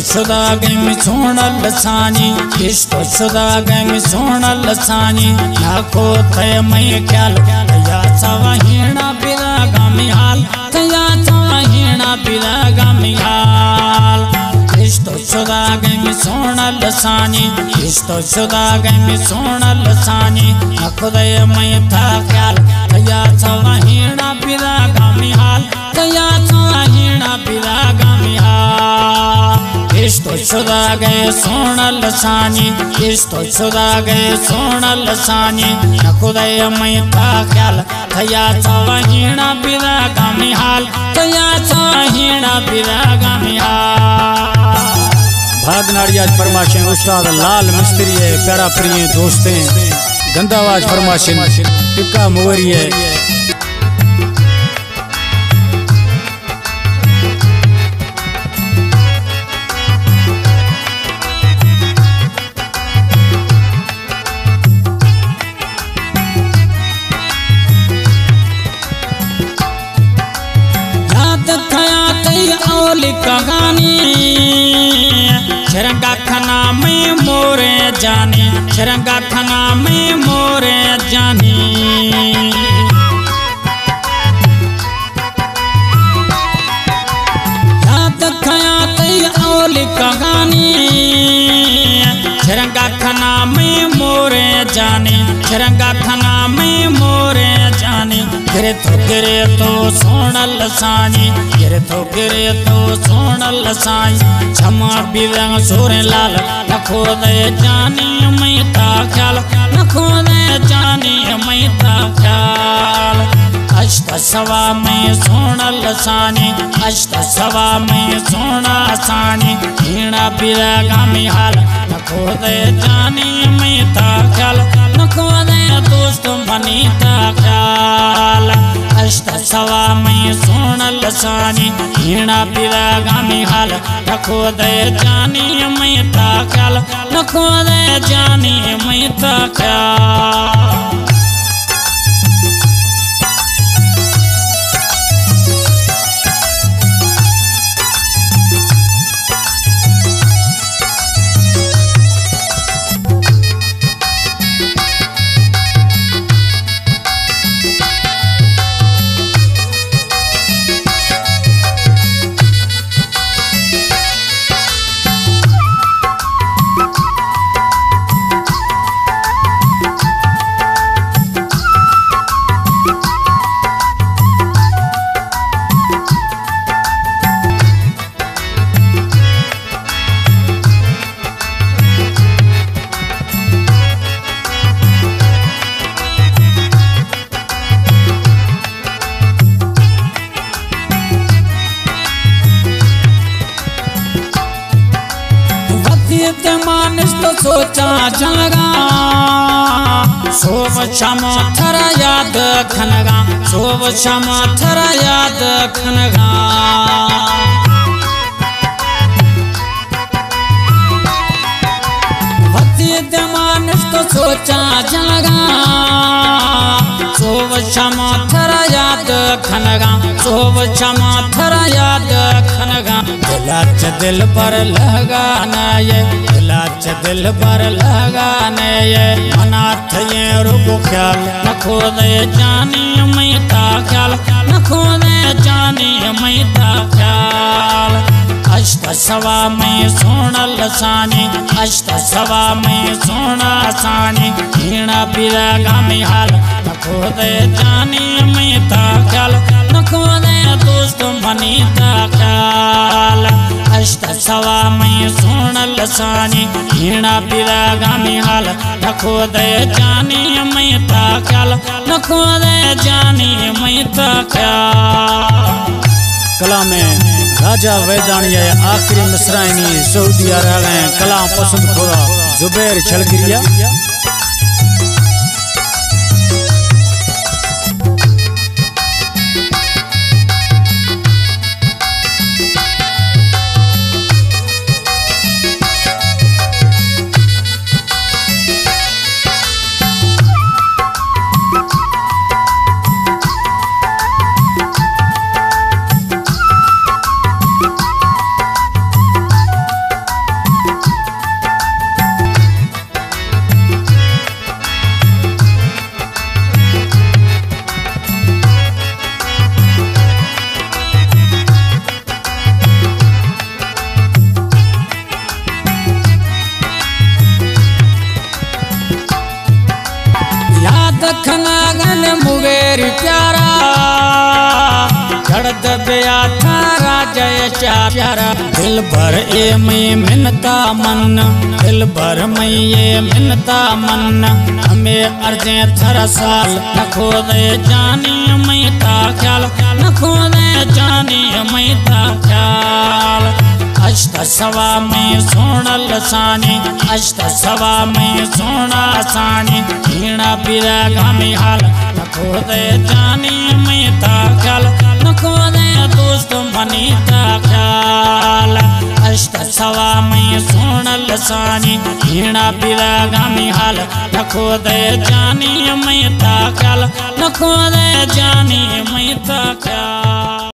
شدگ ءَ مئے سوہن لسانی، کشت شدگ ءَ مئے سوہن لسانی، نہ کتہ مئے خیال، یا سواہینا بیدگ ءَ مئے حال، یا سواہینا بیدگ ءَ مئے حال۔ کشت شدگ ءَ مئے سوہن لسانی، کشت شدگ ءَ مئے سوہن لسانی، نہ کتہ مئے تھا خیال، یا سواہینا بیدگ ءَ مئے حال۔ یا سواہینا بیدگ ءَ مئے حال۔ کشت شدگ ءَ سوہن لسانی، کشت شدگ ءَ سوہن لسانی، نہ کتہ مئے تھا خیال، یا سواہینا بیدگ ءَ مئے حال، یا سواہینا بیدگ ءَ مئے حال۔ بھاگ ناڑی آج فرمائشیں استاد لال مستری ءِ، پیارا پریں دوستیں، گندا واج فرمائشیں ٹکا موری ءِ۔ یاد کیا تئی اولی کہانی، شرنگا کھنا مئے مورے جانی، شرنگا کھنا مئے مورے جانی۔ یاد کیا تئی اولی کہانی، شرنگا کھنا مئے مورے جانی، شرنگا کھنا مئے مورے جانی۔ گرے تو گرے تو سوہن لسانی، گرے تو گرے تو سوہن لسانی، چما بیدگ ءَ سوریں لال، نہ کتہ جانی مئے تھا خیال، نہ کتہ جانی مئے تھا خیال۔ ہشت سوا مئے سوہن لسانی، ہشت سوا مئے سوہن لسانی، ہینا بیدگ ءَ مئے حال، نہ کتہ جانی مئے تھا خیال، نہ کتہ دوست منی تھا خیال۔ ہشت سوا مئے سوہن لسانی، ہینا بیدگ ءَ مئے حال، نہ کتہ جانی مئے تھا خیال، نہ کتہ جانی مئے تھا خیال۔ وتی دمان ءَ تو سوچاں جنگا، سوب شام ترا یاد کنگا، سوب شام ترا یاد کنگا۔ وتی دمان ءَ تو سوچاں جنگا، سوب شام ترا یاد کنگا، سوب شام ترا یاد کنگا۔ دل ءَ چہ دلبر لگا نئے، دل ءَ چہ دلبر لگا نئے، منا تھئے روک خیال، نہ کتہ جانی مئے تھا خیال، نہ کتہ جانی مئے تھا خیال۔ ہشت سوا مئے سوہن لسانی، ہشت سوا مئے سوہن لسانی، ہینا بیدگ ءَ مئے حال، نہ کتہ جانی مئے تھا خیال، نہ کتہ دوست منی تھا خیال۔ ہشت سوا مئے سوہن لسانی، ہینا بیدگ ءَ مئے حال، نہ کتہ جانی مئے تھا خیال، نہ کتہ جانی مئے تھا خیال۔ کلام راجہ ویدانی ءِ آخری مصرعینی سعودی ءَ را ایں۔ کلام پسند کھودا زبیر چھلگریا۔ مغیر پیارا، جڑد بیا تھارا جئے چا پیارا۔ دلبر اے مئی منتا من، دلبر مئی اے منتا من۔ ہمے ارزیں تھر سال، نکو دے جانی مئی تا خیال، نکو دے جانی مئی تا خیال۔ اشت سوا مئی سونا لسانی، اشت سوا مئی سونا سانی، ہینا پیرا گامی حال، نکو دے جانی مئی تا خیال، نکو دے دوست منی تا خیال۔ اشت سوا مئی سونا لسانی، ہینا پیرا گامی حال، نکو دے جانی مئی تا خیال، نکو دے جانی مئی تا خیال۔